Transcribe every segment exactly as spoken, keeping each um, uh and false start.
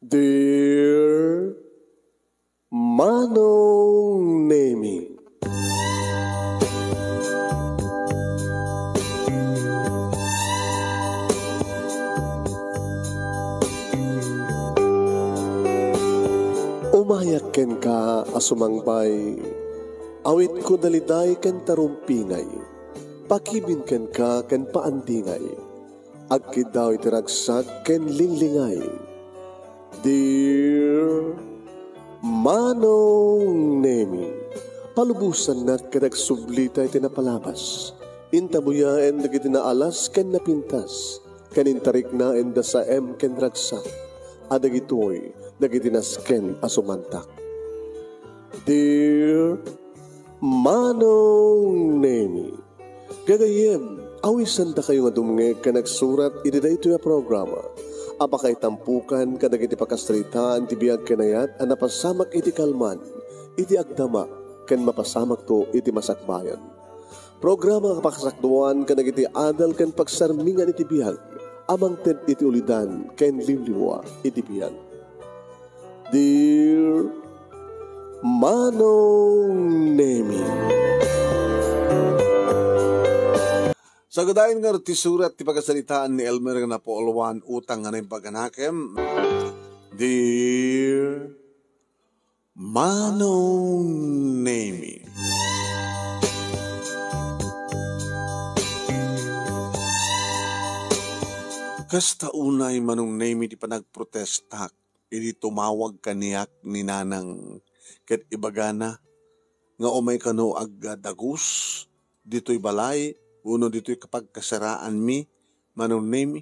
Dear Manong Nemi. Umayak kenka a sumangbay, awitko daliday ken tarumpingay, pakibin kenka ken paandingay. Agkiddaw iti ragsak ken linglingay. Dear Manong Nemi, palubosannak ket agsublita iti napalabas. Intabuyaen dagiti naalas ken napintas, ken intariknaen da saem ken ragsak, a dagitoy dagiti nasken a sumantak. Dear Manong Nemi, gagayyem, awisandakayo nga dumngeg ken agsurat iti daytoy a programa a pakaitampokan kadagiti pakasaritaan ti biag ken ayat a napasamak iti kalman, iti agdama, ken mapasamakto iti masakbayan. Programa nga pakasakduan kadagiti adal ken pagsarmingan iti biag a mangted iti ulidan ken liwliwa iti biag. Dear Manong Nemi. Sagadayen nga ti surat ti pakasaritaan ni Elmer nga napauluan, utang nga naimbag a nakem. Dear Manong Nemi. Kasta unay, Manong Nemi, ti panagprotestak idi tumawag kaniak ni Nanang ket ibagana nga umay kano agdagus ditoy balay wenno ditoy kapagkasaraanmi, Manong Nemi,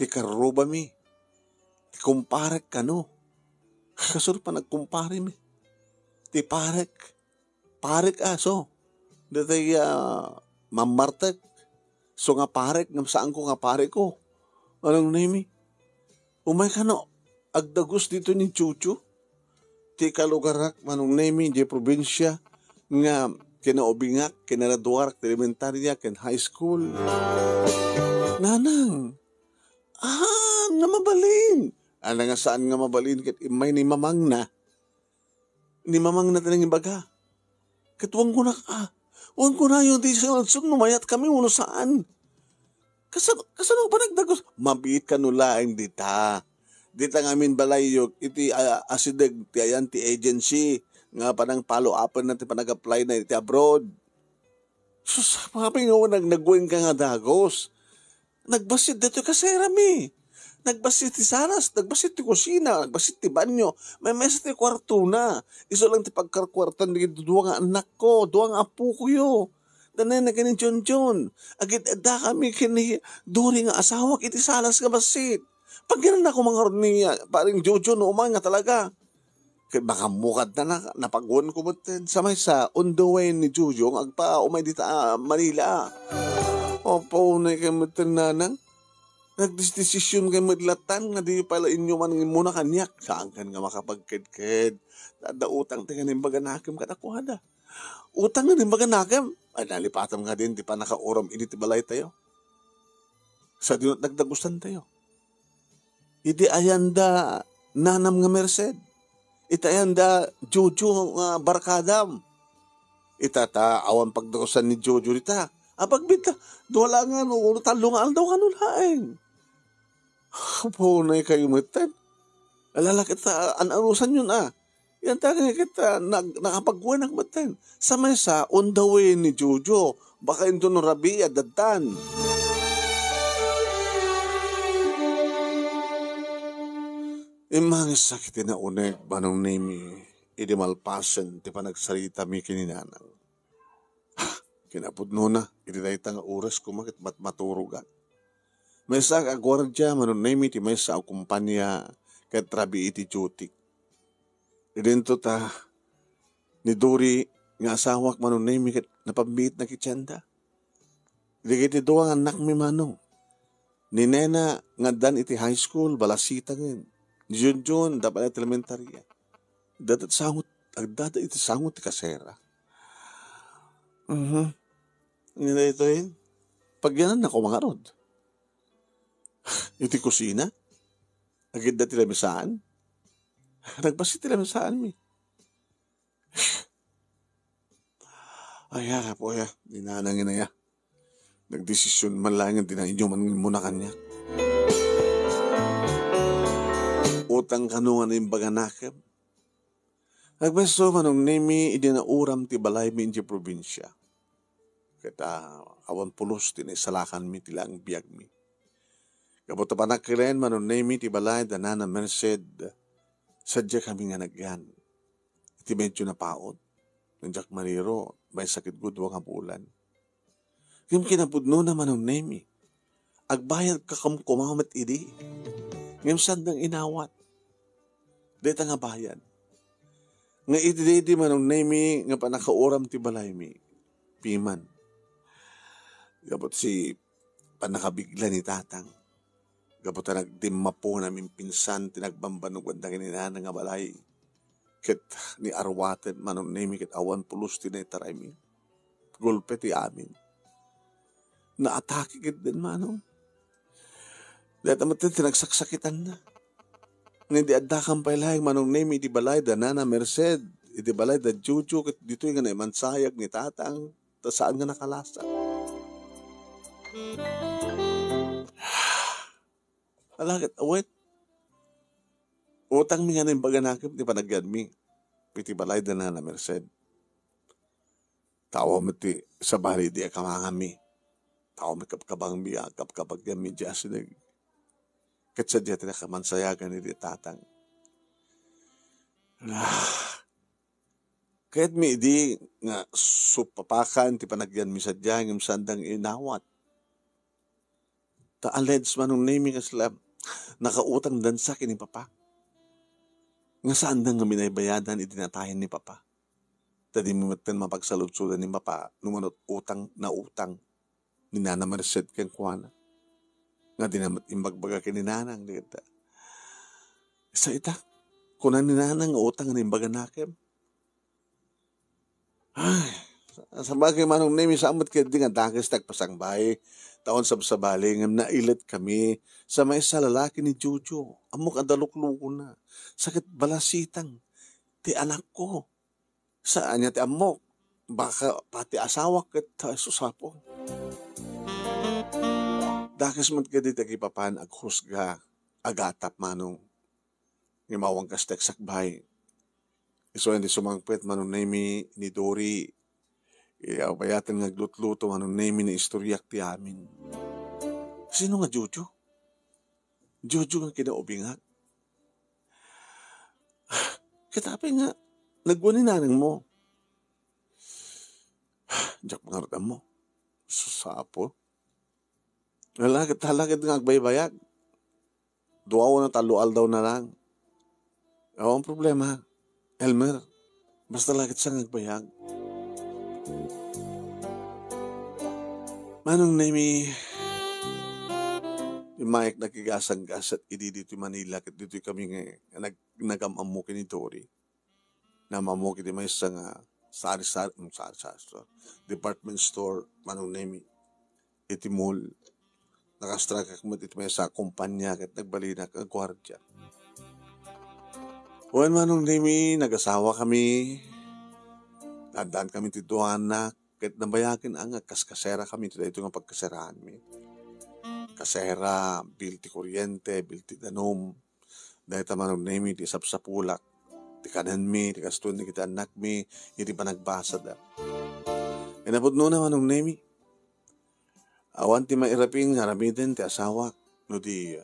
ti karrubami, ti kumparek kano. Kasano panagkumparemi? Ti parek. Parek a, so. Datay, ah, mammartek. So nga parek, ngem saanko nga pareko. Manong Nemi, umay kano agdagus ditoy ni Jojo. Ti kalugarak, Manong Nemi, di probinsia, nga kinaubingak, kinaraduarak ti elementaria ken high school. Nanang, ah, nga mabalin. Ana nga saan nga mabalin ket immay ni mamangna. Ni mamangna ti nangibaga. Ket wen kunak, ah, wen kunayo ti sinursuro no mayat kami wenno saan. Kasano, kasano panagdagus? Mabiit kano laeng dita. Dita ngamin balayyo iti, ah, asideg ti ayan ti agency nga panang-follow-up-na ti panag-apply-na iti abroad. Sus, apay nga wen nag-, nagwenka nga dagus? Nagbassit ditoy kaserami. Nagbassit ti salas, nagbassit ti kusina, nagbassit ti banyo, maymaysa ti kuartona. Isu lang ti pagkarkuartan dagiti dua nga annakko, dua nga apokoyo. Danay na ken ni Junjun. Agid-addakami ken ni Dori nga asawak iti salas nga bassit. Pagyanannak koma ngarud ni, ah, Paring Jojo no umay nga talaga. Ket makammukad ta na, napagwenko metten. Sa maysa, on the way ni Jojo nga agpaumay dita, ah, Manila. Apo, unay kay metten, Nanang. Nagdesdesisyon kay met latan nga di pay la inyo manangimuna kaniak. Saankan nga makapagkedked. Adda utang ti nga naimbaganakem kadakuada. Utang nga naimbaganakem? Ay, nalipatam nga din ti pannakaurom idi ti balaytayo. Sadino ti nagdagusantayo? Idi ayanda Nanam nga Merced, iti ayanda Jojo nga barkadam. Ita ta awan pagdagusan ni Jojo dita. Apagbitta, dua la nga no, no tallo nga aldaw kano laeng. Apo, unay kayo metten. Alala kita, an-anusanyon a. Yan ta nga ket, ah, nag-, nakapagkuanak metten. Sa maysa, on the way ni Jojo. Baka inton no rabii, addan. Immangis a ket nauneg, Manong Nemi, idi malpasen ti panagsaritami ken ni Nanang. Kinapudnona, iti dayta nga oras koma ket matmaturogan. Maysa a guardia, Manong Nemi, ti maysa a kumpania ket rabii ti duty. Idinto ta ni Dori nga asawak, Manong Nemi, ket napammiitna iti tienda. Dagiti dua nga annakmi, Manong. Ni Nena nga addan iti high school, balasitaen. Ni Junjun, adda pay iti elementaria. Adda ti sango, adda iti sango ti kasera. Mhm. Ni daytoy, pagyananna koma ngarud. Iti kusina? Agidda ti lamisaan? Nagbassit ti lamisaanmi. Aya, apo, aya. Di na nanginaya. Nagdesisyon man laeng nga di na inyo man muna kaniak. Utang kano nga naimbaganakem. Nagpwesto Manong Nemi idi nauram ti balaymi idiay probinsia. Ket, ah, awan pulos ti naisalakanmi ti laeng biagmi. Gapu ta panagkilen Manong Nemi ti balay da Nana Merced, sadiakami nga nagyan. Iti medyo napaut, nga diak mariro, maysa ket dua nga bulan. Ngem kinapudnona Manong Nemi, agbayadka koma met idi. Ngem saandang inawat dayta nga bayad. Nga idi daydi Manong Nemi nga pannakauram ti balaymi, piman. Gapu ti pannakabigla ni Tatang. Gapu ta nagdimmapo namin pinsan ti nagbambanog ken dagiti nana nga balay. Ket ni arwaten Manong Nemi ket awan pulos ti naitaraymi. Golpe ti amin. Naatake ket den Manong. Dayta met ti nagsaksakitanna. Ngem di addakam pay laeng Manong Nemi iti balay da Nana Merced, iti balay da Jojo, ket ditoy nga naimansayag ni Tatang, ta saan nga nakalasa. Ala ket awet. Utangmi nga naimbaganakem ti panagyanmi iti balay da Nana Merced. Tao met ti sabali di akamanganmi. Tao met kabkabangmi, a, kabkabagianmi di asinag. Ket sadia ti nakamansayagan idi Tatang. Ah, kayatmi idi nga supapakan ti panagyanmi sadia ngem saandang inawat. Ta alleged Manong Nemi kasla nakautang dansa ken ni Papa. Nga saanda nga binaybayadan iti natayen ni Papa. Ta dimi metten mapagsaludsodan ni Papa no manut-utang, nautang ni Nana Merced kenkuana. Nga dina met imbagbaga ken ni Nanang dagita. Sa ita, kuna ni Nanang nga utang nga naimbaganakem. Ay, sabagay Manong Nemi, saan met ketdi nga dakes ti agpasangbay, ta awan sabsabali, ngem nailetkami sa maysa a lalaki ni Jojo. Ammok a daluklukonna. Sa ket balasitang ti anakko. Sa ania ti ammok? Baka pati asawak ket, ah, susapo. Dakes met ketdi ti agipapan aghusga, agatap Manong. Ngem awan kas ti agsakbay. Isu iti sumangpet Manong Nemi ni Dory. Iya, bayaten nga aglutluto Manong Nemi ni istoriak ti amin. Sino nga Jojo? Jojo nga kinaubingak. Ket apay nga nagwa ni nanangmo? Diak ngarud ammo. Susapo. Ala ket, ala ket nga agbaybayag. Dua wenno tallo aldaw na lang. Awan problema, Elmer. Basta la ket siak nga agbayag. Manong Nemi, immaek nakigasanggasat idi ditoy Manila ket ditoy kami nga nag-, nagam-ammo ken ni Dory. Namamok iti maysa nga sari-sari, mm, sari-sari store, department store, Manong Nemi, iti mall. Nakastrike ak met iti maysa a kompanya ket nagbalinak a guardia. Wen, Manong Nemi, nagasawakami. Naaddankami ti dua nga annak, ket nabayagen a nga agkaskaserakami iti daytoy nga pagkaseraanmi. Kasera, bill ti kuryente, bill ti danum, Dayta Manong Nemi ti sapsapulak, ti kanenmi, ti gastoen dagiti annakmi iti panagbasada. Kinapudnona Manong Nemi, awan ti mairapin nga aramiden ti asawak no di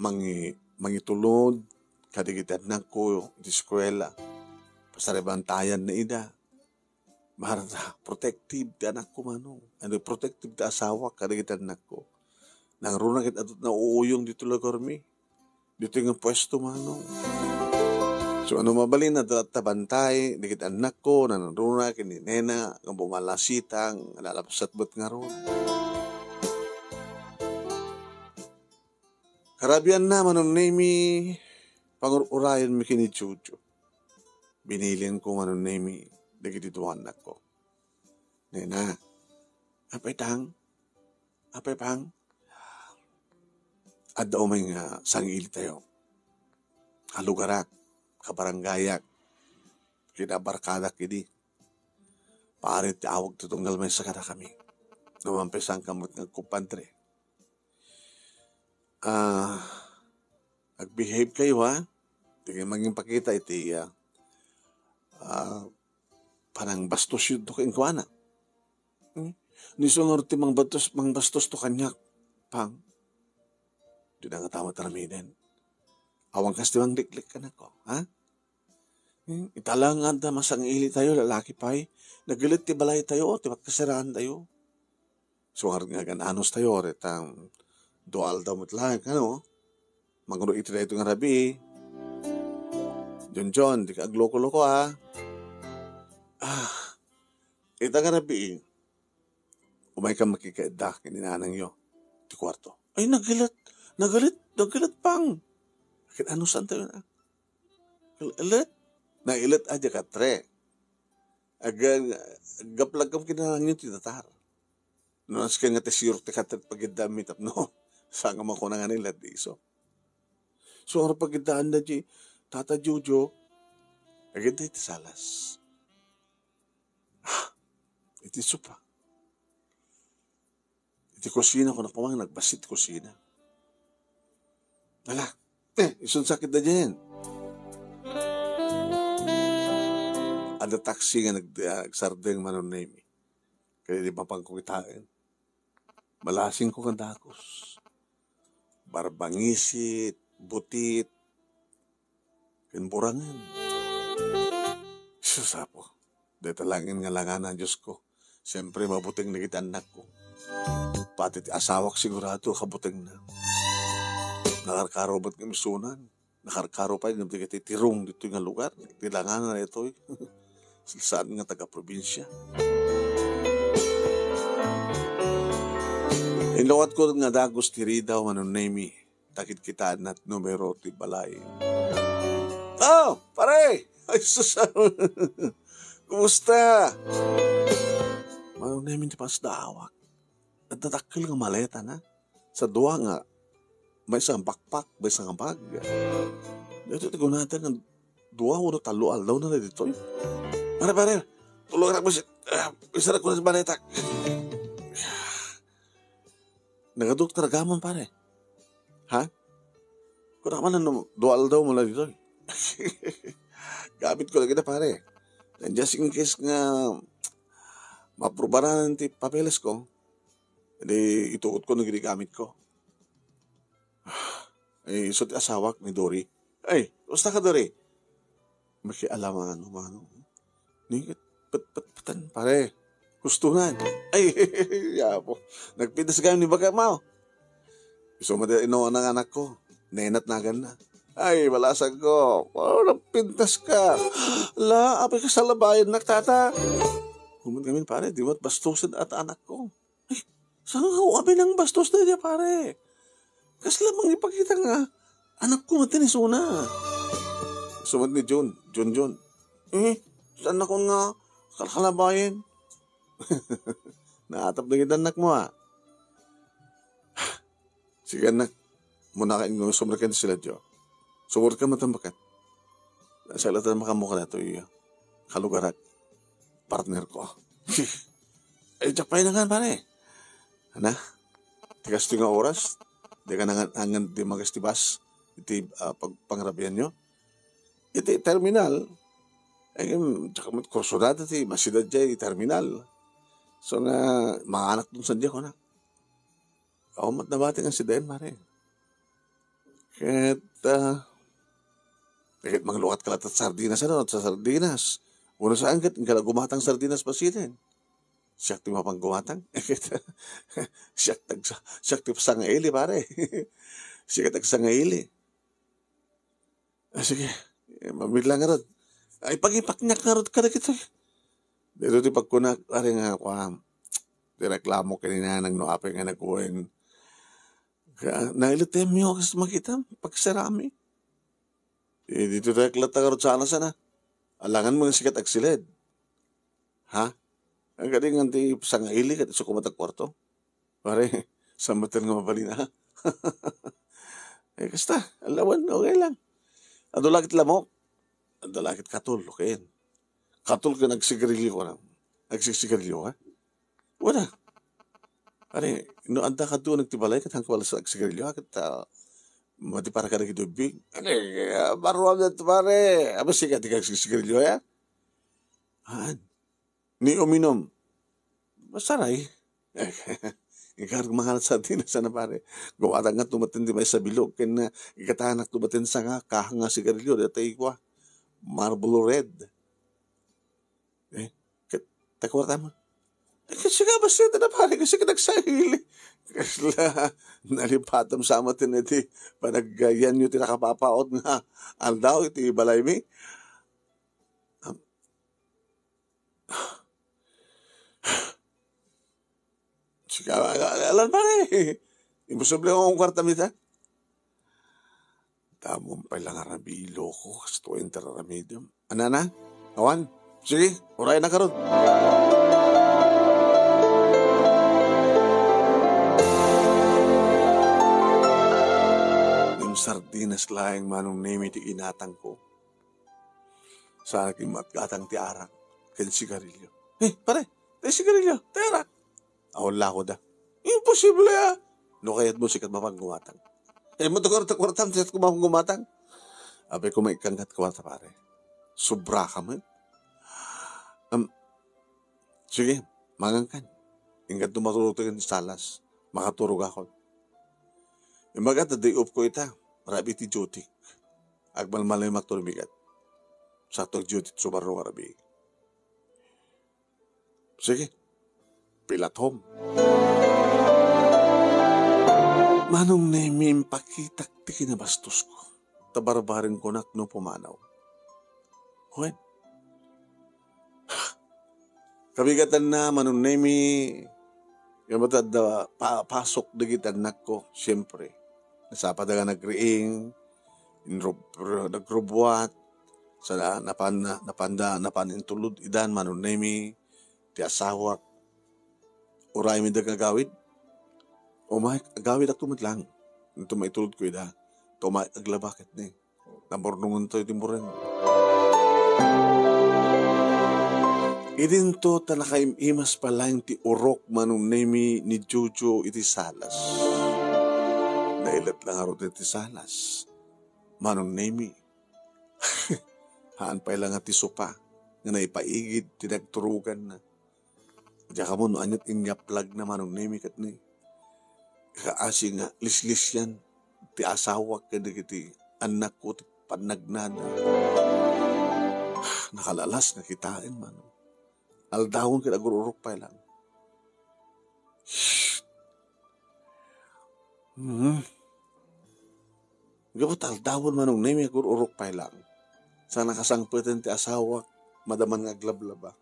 mangi-, mangitulod kadagiti annakko iti eskuela. Pasarebantayanna ida. Marta, protective ti anakko, Manong. Ano, protective ti asawak kadagiti annakko. Nangruna ket adu ti nauuyong ditoy lugarmi. Ditoy nga puesto, Manong. So, ano mabalin, adda latta bantay dagiti annakko, nangruna ken ni nena nga bumalasitang, nalabsat met ngarud. Karabianna, Manong Nemi, pangur-urayenmi ken ni Jojo. Binilinko, Manong Nemi, dagiti dua annakko. Nena, apay tang? Apay pang? Adda umay nga sangiilitayo. Kalugarak, kabarangayak, kinabarkadak idi. Pare ti awag ti tunggal maysa kadakami. No mampesanka met nga agkumpadre. Ah, agbehave kayo, ha? Di kayo maging pakita iti, ah, ah, panangbastos yun to kenkuana. Hmm? Ni sunor ti mangbastos, mangbastos to kaniak, Pang. Di na nga tamat ramiden. Awan kas ti mangliklik kanako, ha? Hmm? Ita lang nga adda masangiili tayo, lalaki pay. Nagilet ti balay tayo, ti pagkasiraan tayo. So, nga, nga gan-anos tayo, retang dua aldaw met lang, ano? Mangruit tayo itong rabi. John John, di ka agloko-loko, ha? Ah, ita nga rabi, umay ka makikaidda, kininanang yo. Ti kwarto. Ay, nagilet. Nagilet. Nagilet, Pang. Kin-ano saan tayo na? Ilet? Nailet a di katre. Aga, gaplagam kinanangyo ti datar. No, nasken nga ti sirok ti katre pagidda mi tapno. Saan nga makuna nga nila di iso. So, ang pagidaan na di, Tata Jojo, agad na iti salas. Ah, iti sopa. Iti kusina, kuna ko mang nagbassit kusina. Ala, eh, isun sakit da dyan. Ada taksi nga nag-, ah, nagsardeng Manong Nemi. Kaya di mapangko kitain. Malasing ko nga dakos. Barbangisit, butit, ken burangen. Sus, Apo, dayta langin nga langana, Diosko. Siempre, mabuteng dagiti annakko. Pati ti asawak sigurado kabutengna. Nakarkaro met nga imsunan. Nakarkaro pay ngem dagiti tirong ditoy nga lugar. Ti langana daytoy. Saan nga taga-probinsia. Inlawat ko nga dagos ti ridaw, Manong Nemi. Takit kita na numero ti balay. Oh, pare! Ay, sus! Kumusta? Manong Nemi ti pasdaawak. Nagdadakkel nga maleta na. Sa dua nga, maysa nga backpack, maysa nga bag. Dito ti kunada nga dua, uno, tallo aldaw na ditoy. Pare, pare, tulungan ako si, ah, isa na ko sa maleta. Nagaduktar gamon, pare. Ha? Kuna ka man, ano, dua aldaw mo na ditoy. Gamit ko lagi na, pare. And just in case nga maprobaran ti papeles ko, di ituot ko no ginagamit ko. Ay, isu ti asawak ni Dory. Ay, kumusta ka, Dory? Makialam, ano, mano. Ni, pet, pet, petan, pare. Kustunan. Ay, yapo. Nagpintas kayo ni baga mo. Isu mo di, ino, ang anak ko. Nenat nagan na. Ay, balasan ko. Oh, nagpintas ka. La, apay ka sa labayan, nak, tata. Human kami, pare, di mo bastusin at anak ko. Ay, saan nga uabi ng bastos na niya, pare? Kas lamang ipakita nga, anak ko, mati ni Suna. Sumat ni Jun, Jun, Jun. Eh, saan ako nga kalkalabayan? Naatap na kita, anak mo, ah. Sige, anak. Muna ka, ingo, sumrek ka sila, Jo. Sumrek ka, matambakat. Salatan makamu ka na to, iya. Kalugarak. Partner ko. Eh, jak pa inangan, pare. Ana? Tikas ti nga oras? Di ka nangan, angan di magas ti bus? Iti, ah, pag, pangrabian nyo? Iti terminal. Eh, tsaka mat kursunada ti masida jay terminal. So nga, maanak dun sa diya ko na. Awan met nabati nga sidaen, pare. Ket, ah, ket manglukat ka latta sardinas, ano, sa sardinas. Uno saan ket, ingka la gumatang sardinas pa siden. Siak ti mapanggumatang. Siak tagsa-, siak ti sangaili, pare. Siak ti sangaili. Ah, sige. Eh, mabit lang ngarud. Ay, pagipaknyak ngarud kadagitoy. Dito ti pagkunak, pare nga, kwa, ti reklamo kanina nang no apay nga nagkuwen. Ka, nailit tayo miyo, kas makita, pagsarami. Eh, dito tayo klata ngarud sana sana. Alangan mo ng sikat agsilid. Ha? Ang galing nga ti sangaili kat isu kumat ang kwarto. Pare, saan ba tayo nga mabalin, ha? Eh, kasta, alawan, okay lang. Adu la ket lamok. Adu la ket katol, okay. Katol ken agsigarilio ka na. Agsigarilio ka? Wala. Pare, no adda kadto nagtibalay, ket hangko wala sa agsigarilio, ket, ah, mati para kadagiti ubbing. Ani, ah, baruam dayta, pare. Aba, sika ti agsigarilio, ya? Haan. Ni uminom. Masaray. Inka mangan sardinas, sana, pare. Gumatang nga tumaten ti maysa bilog, ken, ah, ikatanak tumaten sanga, kahang nga sigarilio, dayta ikua. Marlboro Red. Eh, ket, ta kuartam? Eh, ket sika, basta ita na, pare, kasi ka nagsahili. Kasla, nalipatam sa matin iti panaggayanyo ti nakapapaot nga aldaw iti balaymi. Am-, Sika, a-, a-, alan, pare. Imposible akong kuartam ita. Damo pay lang a rabii, loko, kastoy ti raramidem. Anana? Awan? Sige, uray na karod. Ngem sardinas laeng, Manong Nemi, ti inatangko. Saan a kimmatgatang ti arak ken sigarilio. Eh, pare, ti sigarilio, ti arak. Awan la ko da. Imposible, ah! No kayatmo, sika ti mapan gumatang. Eh, mo to, kuarta, kuartam, ti mapan gumatang. Abay, kumaikkan kat kuarta, pare. Sobra ka man. Am, sige, mangankan. Inggad tumaturog ti salas. Makaturog ako. Imbagad, day off ko ita. Rabii ti duty. Agmalmalimak to rumigat. Sakto duty ti sumarro nga rabii. Sige. Pilatom. Manong Nemi, impakitak ti kinabastosko. Ta barbareng kunak no pumanaw. Wen. Kabigatanna, Manong Nemi, nga matadda pa-, pasok dagiti annakko, siempre. Nasapada nga nagriing, inrub-, nagrubuat, sa na-, napan-, napanda, napan intulod idan, Manong Nemi, ti asawak. Uray mi dagagawid. Umay, agawid ako met lang. Ito maitulod ko ida. Ito umay, aglaba ket ni. Naburnongen to iti mureng. Idinto ta nakaim-imas pa laeng ti urok, Manong Nemi, ni Jojo iti salas. Nailet lang ngarud iti salas, Manong Nemi. Haan pay la nga ti sopa nga naipaigid ti nagturoganna. Diak ammo no aniat inyaplag na, Manong Nemi, ket ni kaasi nga lislisian ti asawak ken dagiti annakko ti pannagnana. Nakalalas nga kitaen, Manong. Aldawen ket agururok pay lang. Hmm. Gapu ta aldawen, Manong Nemi, agururok pay lang. Sa nakasangpeten ti asawak, madaman nga aglablaba.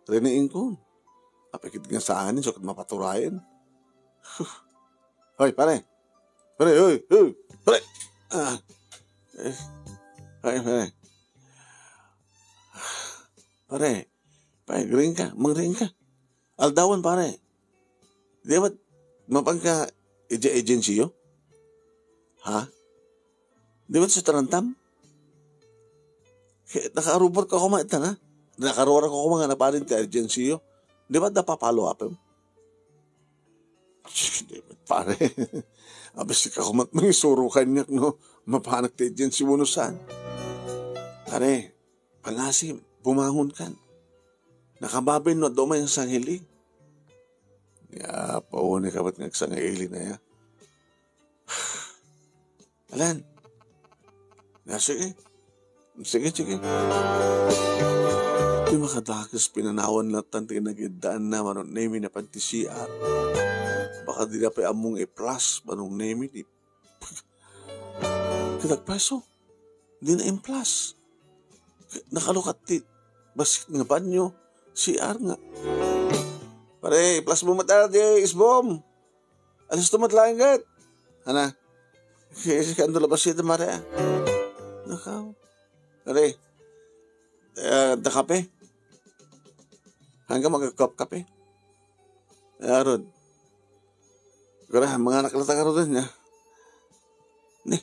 Riniingkon. Apay ket nga saan, isu ket mapaturayen. Huh. Hoy, pare. Pare, hoy, hoy, pare. Ah. Eh. Hoy, pare. Pare, pare, agriing ka, mangriing ka. Aldawen, pare. Di ba, mapan ka iti agency yo? Ha? Di ba sa tarantam? Ke-, nakaruar ka kuma ita na? Nakaruar ka kuma nga napanin ti agency yo? Di ba da pa-follow up em? Di ba, pare? Abis ka kumat mangisuro kaniak, no? Mapanak ti agency mo, no saan? Pare, pangasim, bumangon kan. Nakababain no adda umay nga sangili. Ya, pauni ka met nga agsangili na ya. Alan. Ya, sige. Sige, sige. Ti makadakes pinanawan latan ti nagiddaanna, Manong Nemi, napan ti C R. Baka di na pay ammong i-plus, Manong Nemi, ti Ket agpaso, di na implas. Nakalukat ti bassit nga banyo, C R nga. Pare, iplas mo met di isbom. Alis to met laeng ket. Ana. Kasi kanto labas ito, mare, ah. Nakaw. Pare, eh, da kape? Hanggang magkakap kape? Eh, arod. Kara, manganak lata ka ron, ya. Ni,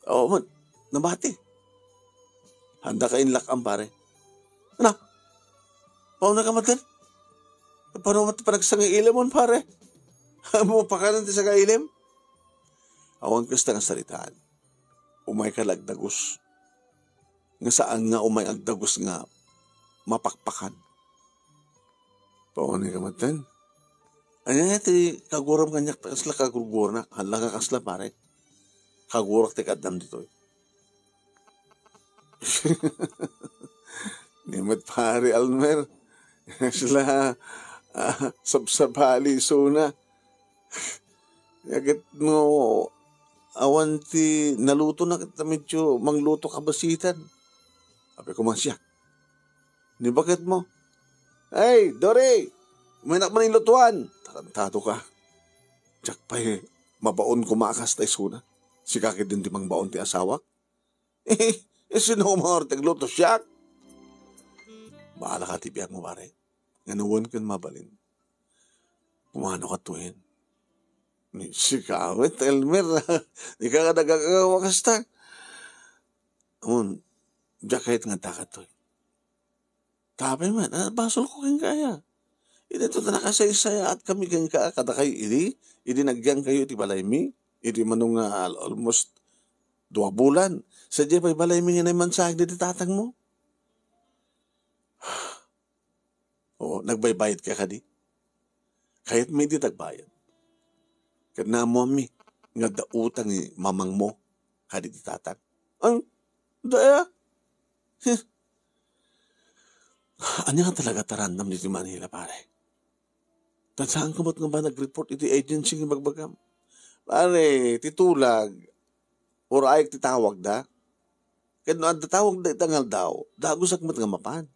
Oo man, nabati. Haanda ka inlak-am, pare. Ano? Paunay ka met? Paano met ti panagsangailimon, pare? Ammom pakanen ti sangailim? Awan kasta nga saritaan. Umay ka la agdagus. Nga saan nga umay agdagus nga mapakpakan. Paunay ka met? Ania ti kaguram kaniak ta kasla kagurgurak? Hala nga kasla, pare. Kagurak ti kaaddam ditoy. Ni met pare Almer. Kasla, ah, sabsabali isuna. Ya ket no awan ti nalutona ket ta medyo mangluto kabasitan. Apay koma siak. Ni baketmo, "Hey, Dory! Umaynak man inlutuan!" Tarantado ka. Diak pay mabaon koma a kasta isuna. Sika ketdin ti mangbaon ti asawak? Eh, sino nga mangruar ti agluto, siak? Bahala ka ti biagmo, pare. Ngano wen ken mabalin? Kumano ka tuyen? Ni sika met, Elmer, ika nga nagagawa kasta. Ammon, diak kayat nga adda ka toy. Tapay met, ah, basol ko kenka aya. Iti to ta nakasaysayaat kami kenka, kadakayo idi, idi nagyangkayo iti balaymi, iti mano nga al-, almost dua bulan. Sadiay pay balaymi nga naimansag diti tatangmo. Oo, nagbaybayad ka kadi? Kayatmi idi nagbayad. Ket naammoanmi nga adda utang ni mamangmo kadi ti tatang. Ang, daya? Heh. Ania nga talaga tarandam ditoy Manila, pare? Ta saanka met nga ba nag-report iti agency nga ibagbagam? Pare, ti tulag, uray ti tawagda. Ket no adda tawagda ita nga aldaw, dagusak met nga mapan.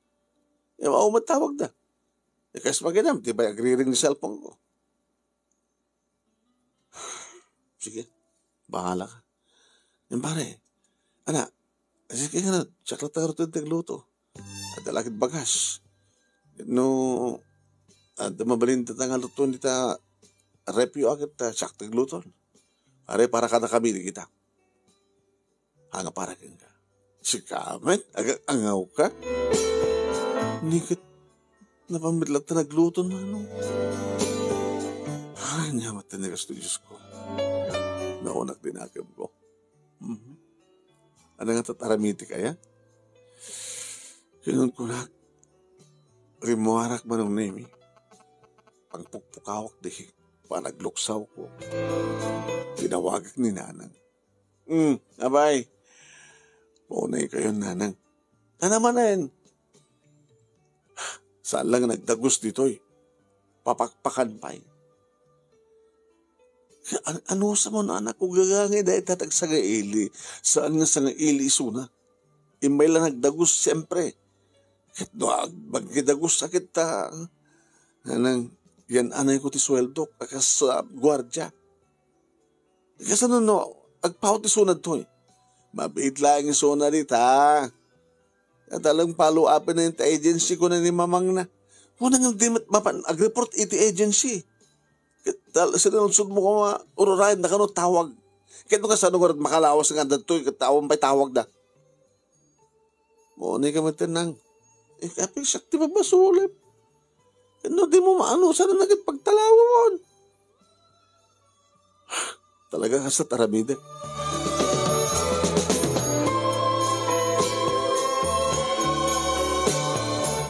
Ibaw met tawagda. Ikas maginam, ti bay agriring ni cellphone ko. Sige, bahala ka. Yan pare, ana, sige nga na, siak latta ngarud ti agluto. Adda la ket bagas. No, adda mabalin dita nga luton dita refrigerator, ta siak ti agluto. Pare, para kadakami dagita. Ania para kenka? Sika met, aga-angaw ka? Ni ket napan met latta nagluto, manong. Ay, ania met ti nagasto, Diosko. Naonak ti nakemko. Mhm. Ania nga tat-, aramitek aya? Kinunkunak, rimmuarak, Manong Nemi. Pangpukpukawak di panagluksaw ko. Tinawagak ni Nanang. "Hmm, abay. Paunay kayon, Nanang." "Ania manen?" "Saan lang nagdagus ditoy. Papakpakan pay." "An-, anusam, anak ko, gagangay dayta ti agsangaili. Saan nga sangaili isuna? Immay la nagdagus, siempre. Ket no ag-, agdagus a ket ta, Nanang, yan-anay ko ti sueldok a kas, ah, guardia." "Kasano no agpaut isuna ditoy?" "Mabiit laeng isuna dita. Adda lang follow-up-en ti agency," kuna ni mamangna. Kuna nga di met mapan agreport iti agency. Ket tal-, sinudsodmo koma, ururayen da kano tawag. Ket no kasano ngarud makalawas nga adda ditoy, ket awan pay tawagda. Maunay ka met, Nang. Eh, apay siak ti mabasolem. No dimo maano, saan na ket pagtalawon? Talaga, kasta ti aramidek.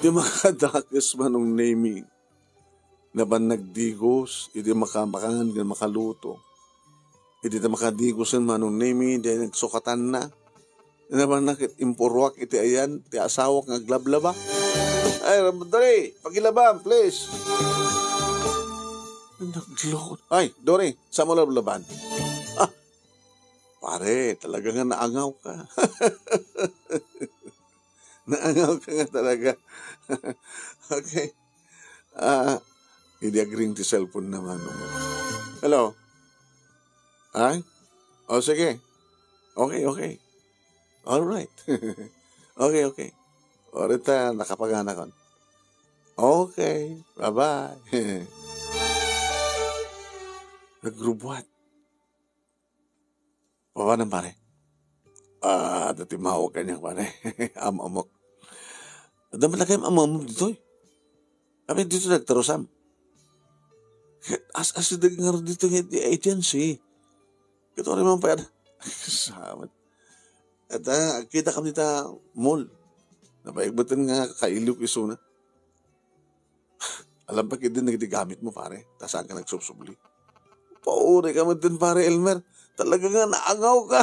Ti makadakes, Manong Nemi. Napan nagdigos, idi makapangan ken makaluto. Idi ta makadigosen, Manong Nemi, diay nagsukatanna. Napan na ket impurruak iti ayan ti asawak nga aglablaba. "Ay, Dory, pakilabam, please." Nagluod. "Ay, Dory, saan mo lablaban?" "Ah, pare, talaga nga naangaw ka." Naangaw ka nga talaga. Okay. Ah, idi agring ti cellphone na, Manong. Hello? Ay? O, sige. Okay, okay. All right. Okay, okay. O, rita, nakapanganakon. Okay. Bye-bye. Nagrubuat. Papanan, pare? Ah, adda timmawag kaniak, pare. Am-amok. Adda man lagim am-amok ditoy. Apay ditoy nagtarusam? Ket as-asideg ngarud ditoy nga iti agency. Ket uray man pay adda. Samet. Adda, agkitakami dita mall. Nabayag met nga kailiwko isuna. Alam pay ketdin dagiti gamitmo, pare, ta saanka nagsubsubli. Pauri ka met din, pare Elmer. Talaga nga naangaw ka.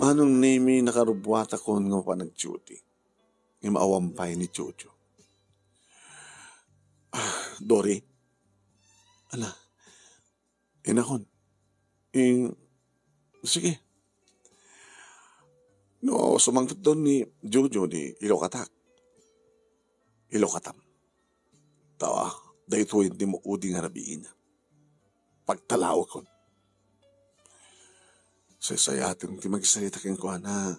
Manong Nemi, nakarubbuatakon nga mapan nag-duty. Ngem awan pay ni Jojo. Ah, Dory. Ala, inakon. Eh, sige. No, sumangpet don ni Jojo, di ilokatak. Ilokatam. Ta, daytoy ti maudi nga rabiina. Pagtalawekon. Saysayaten ti magisarita kenkuana,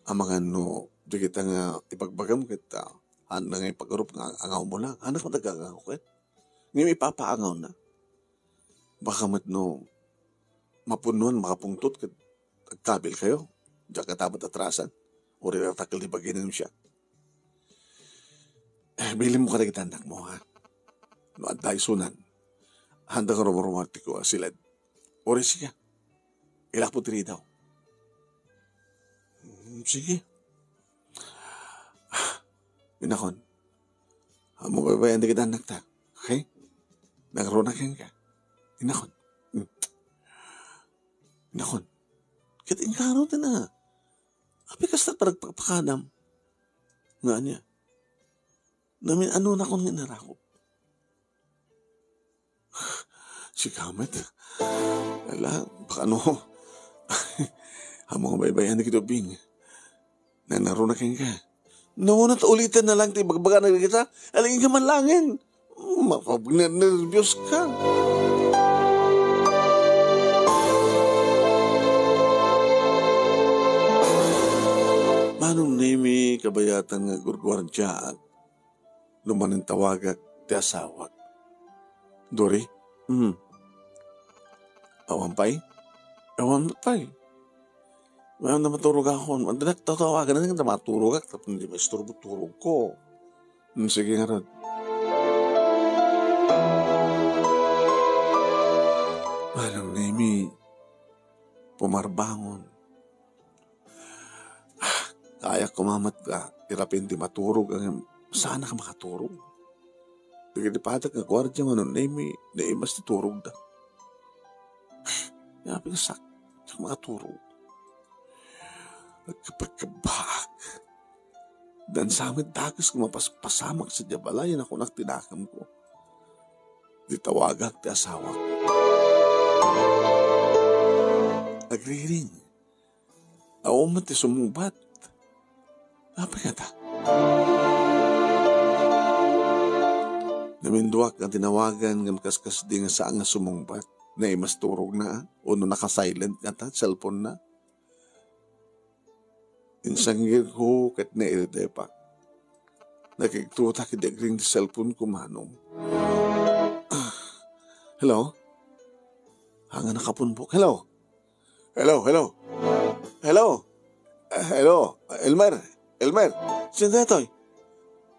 amangan no dagita nga ibagbagam ket, ah, haan nga ipagarup nga angawmo lang. Haan nga matagangaw ket. Ngem ipapaangawna. Baka met no mapunnoan, makapungtot ket agkabilkayo. Diak katamet atrasan. Uray ratakkel ti bagina ngem siak. Eh, bilinmo kadagiti annakmo, ha? No adda isunan, haanda nga rumrumar ti kua, siled. Uray sika. Ilak mo ti ridaw. Mm, sige. Ah, inakon. Ammo baybay-an dagiti annakta. Okay? Nangruna kenka. Inakon. Mm. Inakon. Ket inkarutenna. Apay kasta panagpakpakadam? Nga ania? Namin-anonakon nga inarakop. Sika met. Ala, baka no. Ammo nga baybay-an dagiti ubbing. Nangruna kenka. No, no, ta uliten na lang ti ibagbagana dagita. Ala, inka man laengen. Mapagnernerbios ka. Manong Nemi, kabayatan nga gurguardiaak, no manintawagak ti asawak. Dory? Hmm. Awan pay? Awan pay. Ngem no maturogakon, adda nagtatawagan, adda maturogak, tapno di maisturbo turogko. Hmm, sige ngarud. Manong Nemi, pumarbangon. Ah, kayak kumamat ka, irapin ti maturog, ngem saanak makaturog. Dagiti padak nga guardia, Manong Nemi, naimas ti turogda. Kaya pinsak, diak makaturog. Nagkapagkabaak. Dansa met dakes ko mapaspasamak sadiay balay, nakunak ti nakemko. Di tawagak ti asawak. Agriring. Awan met ti sumungbat. Apay kata? Naminduak nga tinawagan ngem kaskasdi nga saan nga sumungbat. Naimas turogna, o no naka-silent ngata ti cellphone-na. Insanggilko ket nairitepak. Nakigtutak idi agring ti cellphone-ko, manong. Hello? Haan nga nakapunbok. Hello? Hello, hello. Hello? Eh, hello? Elmer? Elmer? Sino daytoy?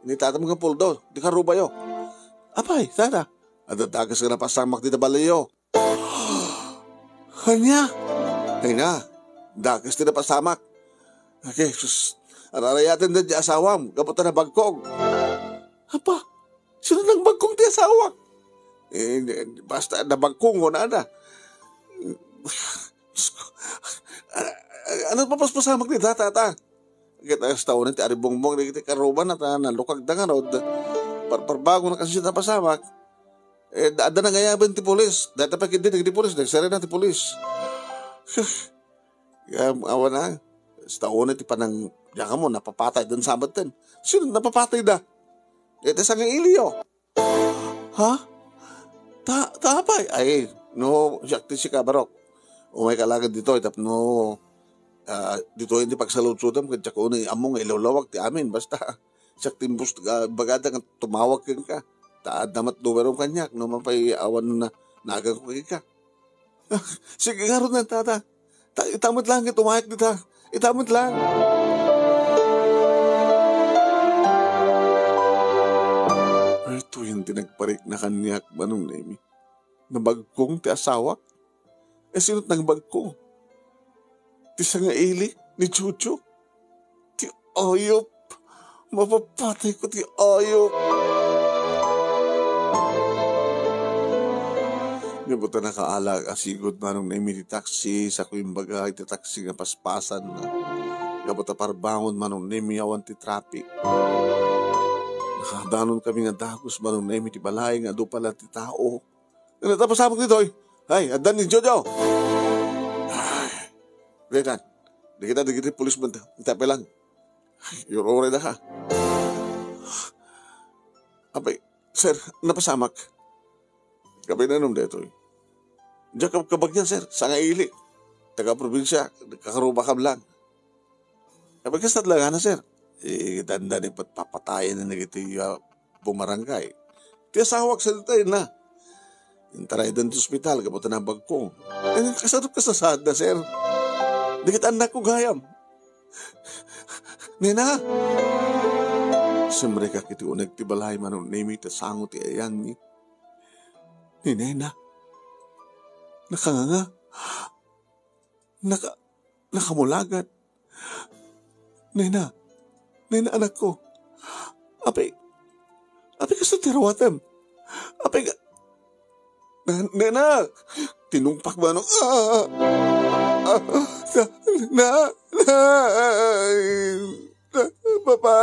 Ni tatam nga puldo, di karubayo. Apay, sana? Adda dakes nga napasamak dita balayyo. Ania? Ay na, dakes ti napasamak. Okay, sus, ararayaten da di asawam, gapu ta nabagkog. Apa? Sino nang bagkong ti asawak? Eh, basta nabagkong, kunana. Diyos ko. A-, a-, ano papaspasamak ni tata, ta? Ket kasta unen ti aribungbong dagiti karubana ta nalukagda ngarud. Parparbangon a kasdiay napasamak. Eh, da-, adda nangayaben ti pulis. Dayta pay ketdi dagiti pulis, nagsarita ti pulis. Ngem awan a, kasta unen ti panang-, diak ammo, napapataydan sa metten. Sino napapatayda? Iti sangailiyo. Ha? Ta, ta apay? Ay, no, siak ti sika, barok. Umayka laeng ditoy tapno, ah, ditoy ti pagsaludsodam ket diak unay ammo nga ilawlawag ti amin. Basta, siak ti imbus-, ah, bagada nga tumawag kenka. Ta adda met numerom kaniak no mapay awan na naganko kenka. Sige ngarud, Tata. Ta, ita met lang ket umayak dita. Ita met lang. Daytoyen ti nagparikna kaniak, Manong Nemi. Nabagkong ti asawak. E, sino't nangbagko? Ti sangaili ni Jojo. Ti ayop. Mapapatayko ti ayop. Gapu ta nakaala a sigud, Manong Nemi, ti taksi, sa ko imbaga iti taksi nga paspasan na. Gapu ta parbangon, Manong Nemi, awan ti traffic. Nakadanon kami nga dagus, Manong Nemi, ti balay nga adu pala ti tao. Ano, tapos sabog ditoy? Ay, addan ni Jojo. Ay, Regan, di kita, di kita pulis man ta. Tapay lang. Ay, your ore da ka. Apay, sir, napasamak. Kapay nanom detoy. Diak kabagyan, sir, sangaili. Taga probinsya, kakarubakam lang. Apay, kasta lang, ana, sir? Eh, dandan ipatpapatayan na nagiti, ah, bumarangay. Ti asawak sa detay na. Intaraydan ti ospital, gapu ta nabagkong. Eh, kasano kasasaad na, sir? Dagiti annak ko gayam. Nena! Simrekak iti uneg ti balay, Manong Nemi, ta sango ti ayanmi. Ni Nena. Nakanganga. Naka-, nakamulagat. Nena. Nena, anakko. Apay, apay, kasta ti rawatem? Apay, ka-, Na-, Nena! Tinungpak manok. Ah! Ah! Ah! Na-, na-, na-, Papa!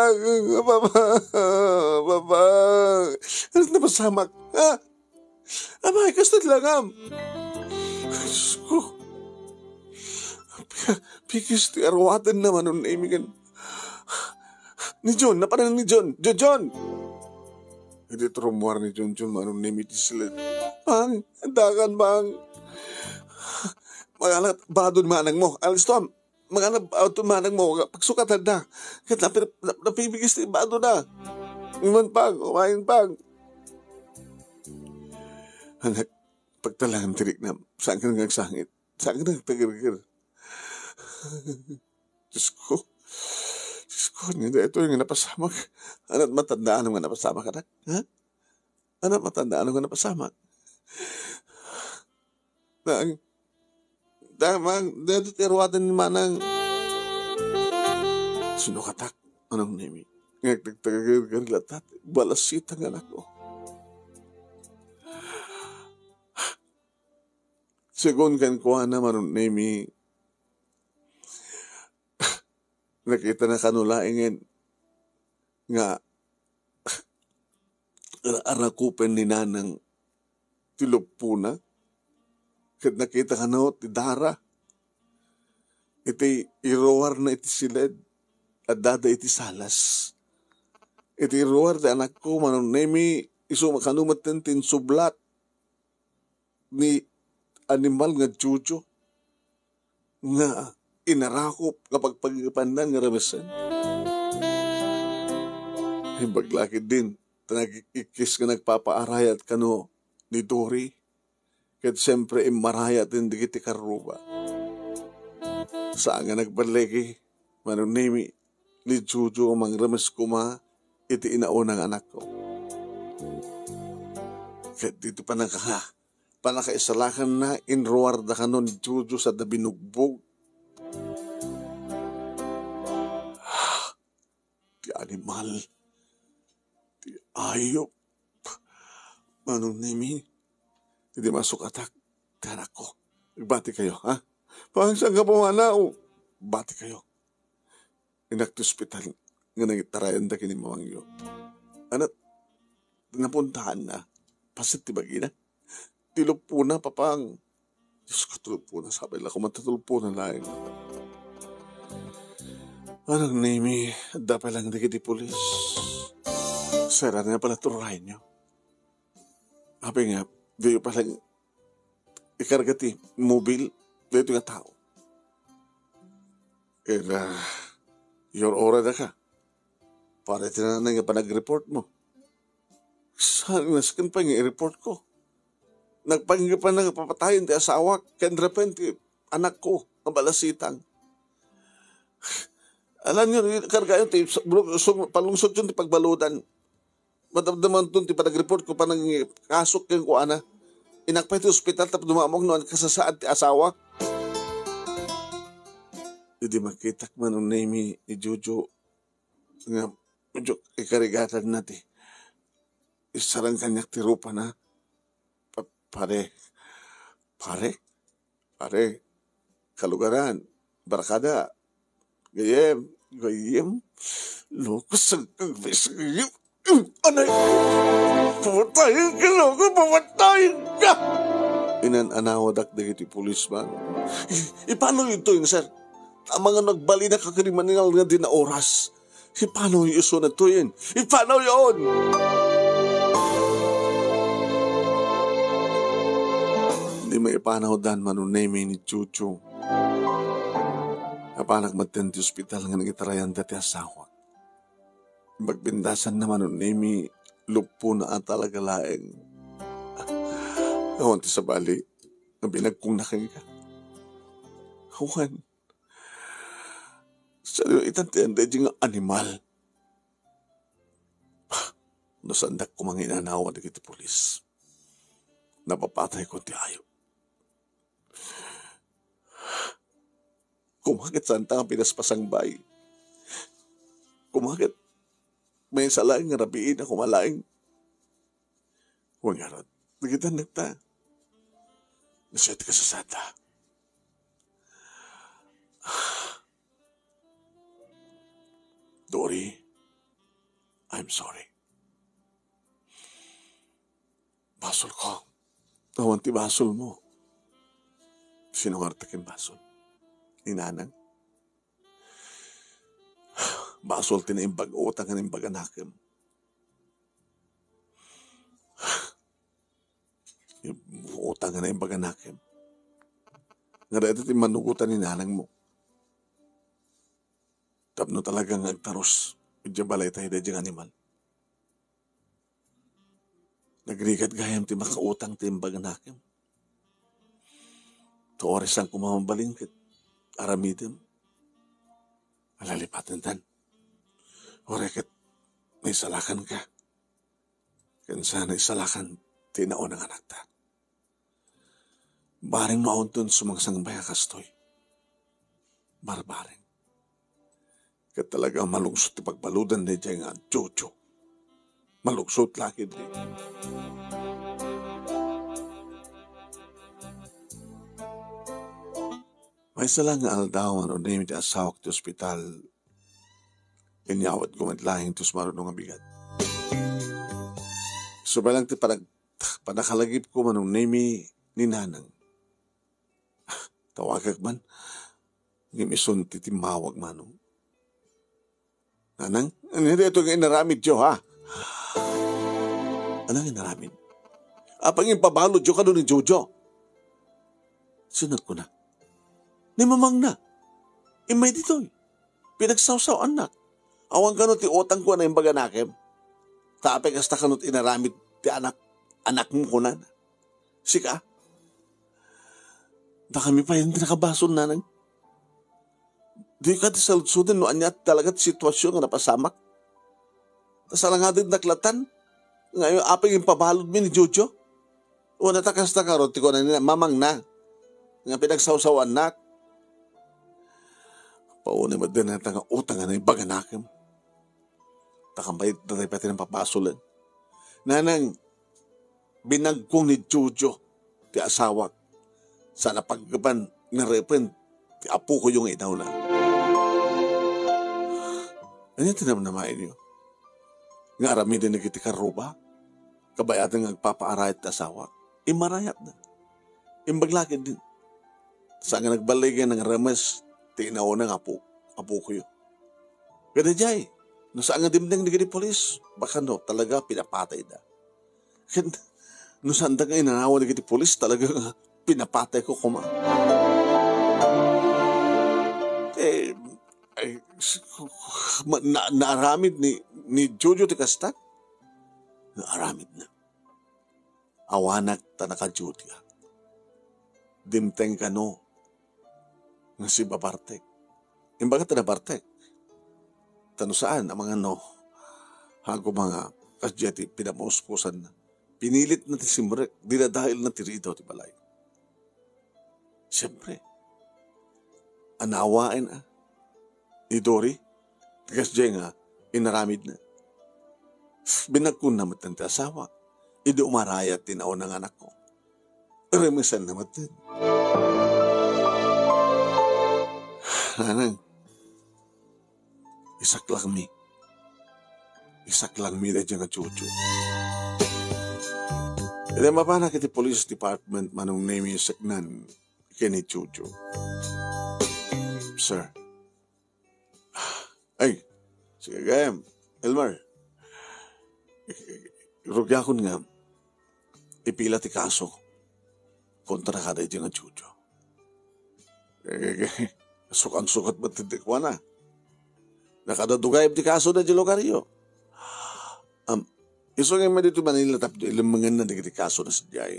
Papa! Papa! Ano napasamak? Ha? Amay, kasta ti langam. Diyos ko. Pi-, pikis ti aruaten na, Manong Nemi, ken ni John, napanan ni John. John, John! Idi trumuar ni John John, Manong Nemi, ti siled. Pang, dakan, Pang. Magana badon manang mo. Alisto, magana badon manang mo. Pagsukatan na. Ket napir-, nap-, napipigis ti bado na. Iman, Pang, umain, Pang. Anak, pagtalangan ti riknam. Saan ka nang agsangit? Saan ka nang agtagerger? Diyos ko. Diyos ko, ni daytoy nga napasamak. Ana't matandaanam nga napasamak, anak? Ha? Ana't matandaanam nga napasamak? Nang, damang, daytoy ti aruaten ni Manang. Sinukatak, Manong Nemi. Nga agtagtagagagag latta ti balasita nga anakko. Segun kenkuana, Manong Nemi, nakitana kano laengen nga ara-, arakupen ni Nanang ti luppona, ket nakita kano ti dara iti iruarna iti siled, addada iti salas. Iti iruar ti anakko, Manong Nemi, isu kano metten ti insublat ni animal nga Jojo nga inarakop nga pagpagaipanna nga ramesen. Imbag la ketdin ta nagik-ikkis nga nagpapaarayat kano ni Dory, ket siempre, immarayat dagiti karruba. Saan nga nagballigi, Manong Nemi, ni Jojo a mangrames koma iti inauna nga anakko. Ket ditoy panaka-, panakaisalakanna, inruarda kano ni Jojo sada binugbog. Ti animal, ti ayop, Manong Nemi, idi masukatak ti anakko. Agbati kayo, ha? Pang, saan ka pumanaw? Bati kayo. Innak ti ospital nga nangitarayanda ken ni mamangyo. Ana't napuntaanna? Paset ti bagina. Ti luppona, Papang. Diyos ko, ti luppona. Sabay la koma ti luppona laeng. Manong Nemi, adda pay lang dagiti pulis. Sara na pala ti urayyo. Apay nga, diyo pay lang ikarga ti mobil daytoy nga tao. Ket, ah, your ora da ka. Para ti nanay nga panagreport mo. Saan nga nasken pay nga i-report ko? Nagpanggipan na nga papatayen ti asawak, ken repen ti anakko nga balasitang. Alanyo, kargayon ti sung-, palungsotyon ti pagbaludan. Madamdamanton ti panag-report ko, panangikasok kenkuana. Innak pay ti ospital tapno maammoak no agkasasaad ti asawak. Idi makitak man unay mi ni Jojo nga medyo ikarigatanna ti isarang kaniak ti rupana. Pa-, pare, pare, pare, kalugaran, barkada, gayyem, gayyem, loko, sagkag, sagkag, anay, pamatayen ka, loko, pamatayen ka! Inan-anawadak dagiti pulis man. I-, ipano yun to, sir? Tama nga nagbalinak a kriminal nga di na oras. Ipano yung iso na to yun? Ipano yun? Di maipanawdan man unay mi ni Chuchu. Apanak maten ti ospital nga nagitarayan dati asawa. Magbindasan naman unay mi luppo na talaga laeng. Awan ti sabali, nga binagkong na kenka. Awan. Saan itan ti anda nga animal? No saandak kumanginanawa dagiti pulis, napapatay ko ti ayo. Kumaket santa nga pinaspasangbay? Kumaket may salaing nga rabiin a kumalaing? Wen ngarud, nagitan nagta. Nasaya ti kasasada. Dory, I'm sorry. Basol ko. Awan ti basol mo. Sino nga arta ken basol? Ni Nanang? Basol ti naimbag utang nga naimbag anakem. Utang nga naimbag anakem. Nga dayta ti manugotan ni nanang mo. Tapno talaga nga agtarus, idiay balay tayo daydiay nga animal. Nagrigat gayam ti makautang ti imbag anakem. Ta uray saan ko mabalin ket aramidem. Alalipatentan. Uray ket naisalakan ka. Ken saan naisalakan ti naunang anakta. Bareng no awanton sumangsangbay a kastoy. Barbareng. Ket talaga malungsot ti pagbaludan daydiay nga Jojo. Malungsot la ketdi. Maysa la nga aldaw, unay mi ti asawak ti ospital, inyawatko met laeng ti usmaruno nga bigat. Subay lang ti panag-, panakalagipko, manong Nemi, ni Nanang. Tawagak man, ngem isun ti timmawag, manong. Nanang, ania daytoy nga inaramidyo, ha? Ania nga inaramid? Apay nga impabaludyo kano ni Jojo? Sino nagkuna? Ni mamangna. Immay ditoy. Pinagsawsaw-annak. Awan kano ti utangko a naimbag anakem. Ta apay kasta kano ti inaramid ti anak, anakmo, kunana. Sika? Dakami pay ti nakabasol, Nanang. Dika ti saludsoden no ania talaga ti situasyon nga napasamak. Ta salangadennak latan nga apay nga impabaludmi ni Jojo. Wen ta kasta ngarud ti kuna ni mamangna nga pinagsawsaw-annak. Paunay met dayta nga utang a naimbag anakem. Ta kampay, dayta pay ti napabasolen. Nanang, binagkong ni Jojo ti asawak. Saan a paggapan nga repen ti apokoyo nga inawna. Ania ti namnamaenyo? Nga aramiden dagiti karruba? Kabayaten nga agpapaarayat ti asawak? Immarayatna. Imbag la ketdin. Saan nga nagballigen nga remes ti inauna nga apo, apokoyo. Kadaydiay, no saan nga dimdeng dagiti pulis, baka no talaga pinapatayda. Ket no saanda nga inanawan dagiti pulis, talaga nga pinapatayko koma. Eh, ay, s-, ma-, na-, naaramid ni, ni Jojo ti kasta? nga aramidna. Awanak ta naka-duty-ak. Dimteng kano nga sibabartek. Imbaga ta nabartek. Ta no saan, amangan no, hago mga kasdiay ti pinamuspusanna. Pinilitna ti simrek, dinadaelna ti ridaw ti balay. Siyempre, anawaen a ni Dory, ti kasdiay nga inaramidna. Binagkonna met ti asawa, idi umarayat ti nauna nga anakko. Remesanna met. Nanang, isaklangmi. Isaklangmi daydiay nga Jojo. Iti mapanak iti police department, Manong Nemi, seknan ken ni Jojo. Sir. Ay, sige gayam, Elmer. Rugiakon nga ipila ti kaso kontra kada iti nga Jojo. Eh, sukan-sukat met ti kuana. Nakadadugay ti kaso na di lugaryo. Um, isu nga dito Manila tapno ilemenganna dagiti kaso na sadiay.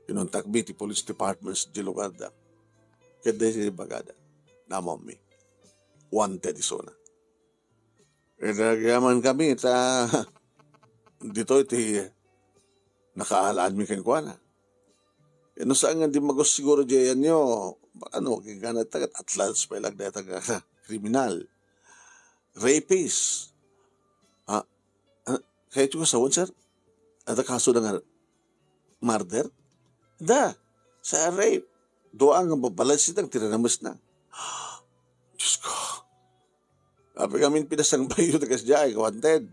Inuntakmi ti police department sa di lugarda. Ket daydi bagada, namawmi. Wanted isuna. Ket agyaman kami ta ditoy ti nakaalaanmi kenkuana. Ket no saan nga di magus siguro di ayanyo, baka no, kinkuana ta ket at large pa ilag dayta nga kriminal. Rapist. Ah, ah, kayatyo nga sawen, sir? Adda kaso na nga murder? Da, sa rape. Dua nga babalansi ti ramesna. Diyos ko. Apay ngamin pinasangbayyo ti kasdiay, wanted.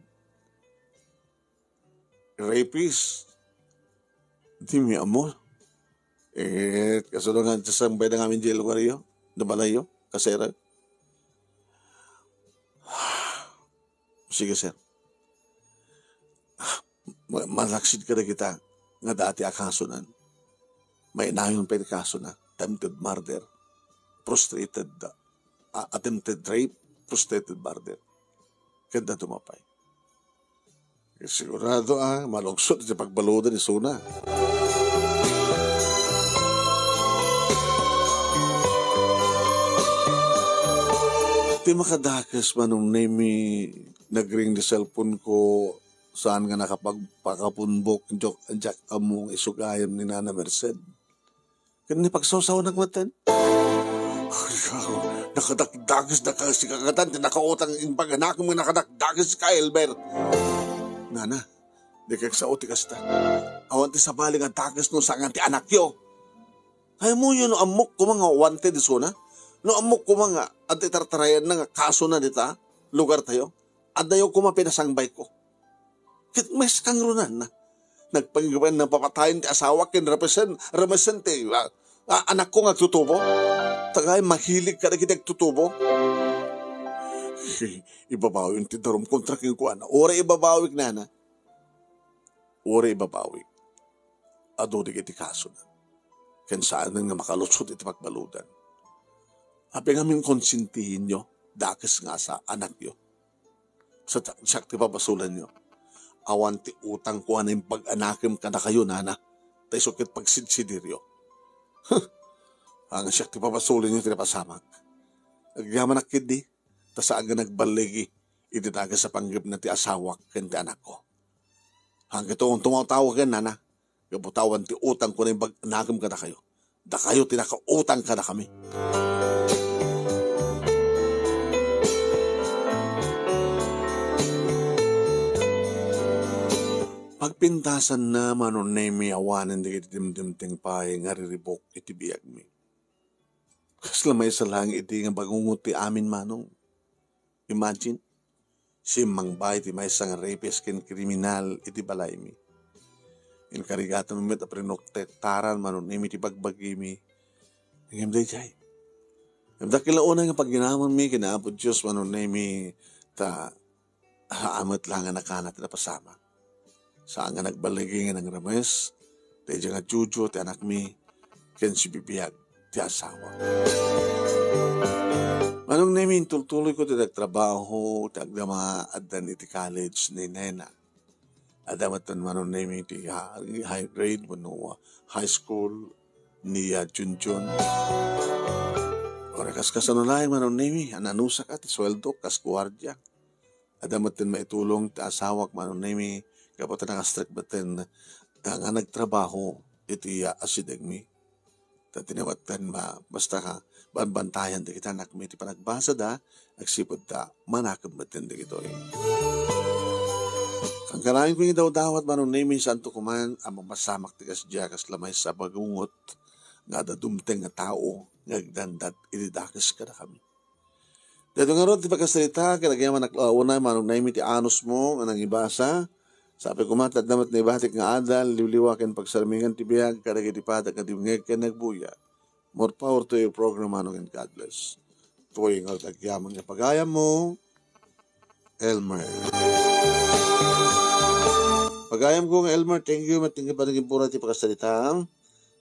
Rapist. Dimi ammo. Eh, kaso nga ti sangbayda ngamin di lugaryo, da balayyo, kasera. Sige, sir. Ma-, malaksid kadagita nga dati a kasonan. Mainayon pay ti kasona, attempted murder, frustrated, a-, attempted rape, frustrated murder. Ket da tumapay. Sigurado a malungsot iti pagbaludan isuna. Ti makadakes, Manong Nemi, nagring ti cellphone ko, saan nga nakapag-, pakapunbok, diak, diak ammo nga isu gayam ni Nana Merced. Ken ni pagsawsawnak met. Ay, nakadakdakes da kasi kakatan ti nakautang, impaganakem nga nakadakdakes ka, Elmer. Nana, di kag sao ti kasta. Awan ti sabali nga dakes no saan ti anakyo. Kayatyo no ammok koma nga wanted isuna? No ammok koma nga adda itartarayanna nga kasona dita lugartayo? Addayo koma pinasangbayko. Ket maeskang runana. Nagpanggibayan nga papatayen ti asawa ken remesen, remesen ti, ah, ah, anakko nga agtutubo. Tagay mahilig kadagiti agtutubo. Ibabawim ti darum kontra kenkuana. Uray ibabawik, nana. Uray ibabawik. Adu dagiti kasona. Ken saanen nga makaludsod iti pagbaludan. Apay ngamin konsintienyo, dakes nga asa, anakyo. Sa ta-, siak ti pabasolenyo. Awan ti utangko a naimbag-anakem kadakayo, nana. Ta isu ket pagsidsidiryo. Huh! Haan nga siak ti pabasolenyo ti napasamak. Agyamanak ketdi, ta saan nga nagballigi iti dakes a panggepna ti asawak ken ti anakko. Haan ket tumawtawaken, nana. Gapu ta awan ti utangko a naimbag-anakem kadakayo. Dakayo ti nakautang kadakami. Pagpintasanna, Manong Nemi, awanen dagiti dimdimteng pay nga riribuk iti biagmi. Kasla maysa laeng idi nga bagungot ti amin, Manong. Imagine, simmangbay ti maysa nga rapist ken kriminal iti balaymi. Inkarigatanmi met a prinoktektaran, Manong Nemi, ti bagbagimi. Ngem daydiay. Ngem dakkel a unay nga paginamanmi ken Apo Dios, Manong Nemi, ta haan met laeng a nakana ti napasamak. Saan nga nagballigi nga nangremes daydiay nga Jojo ti anakmi ken sibibiag ti asawa. Manong Nemi, intultuloyko ti nagtrabaho ti agdama addan iti college ni Nena. Adda metten Manong Nemi ti ha-, high grade wenno high school ni, ah, Junjun. Ora kas kasano laeng, Manong Nemi, a nanusaka ti sueldo kas guardia. Adda metten maitulong ti asawak, Manong Nemi, gapu ta nakastrek metten, ah, nga nagtrabaho iti, ah, asidegmi. Ta tinawattan ma-, basta ka, banbantayan dagiti anakmi ti panagbasada, agsipud ta manakem metten dagitoy. Kankanayon ko nga idawdawat, Manong Nemi, saanto koman a mapasamak ti kasdiay a kasla maysa a bagungot nga adda dumteng nga tao nga agdandat iti dakes kadakami. Daytoy ngarud ti pakasarita, ket agyamanak la unay, Manong Nemi, ti anusmo nga nangibasa. Sapay koma ta adda met naibatik nga adal, liwliwa ken pagsarmingan ti biag kadagiti padak nga dimngeg ken nagbuya. More power to your program, Manong, and God bless. Toy nga agyaman nga pagayammo, Elmer. Pagayamko nga Elmer, thank you, met ti panagimburay ti pakasarita.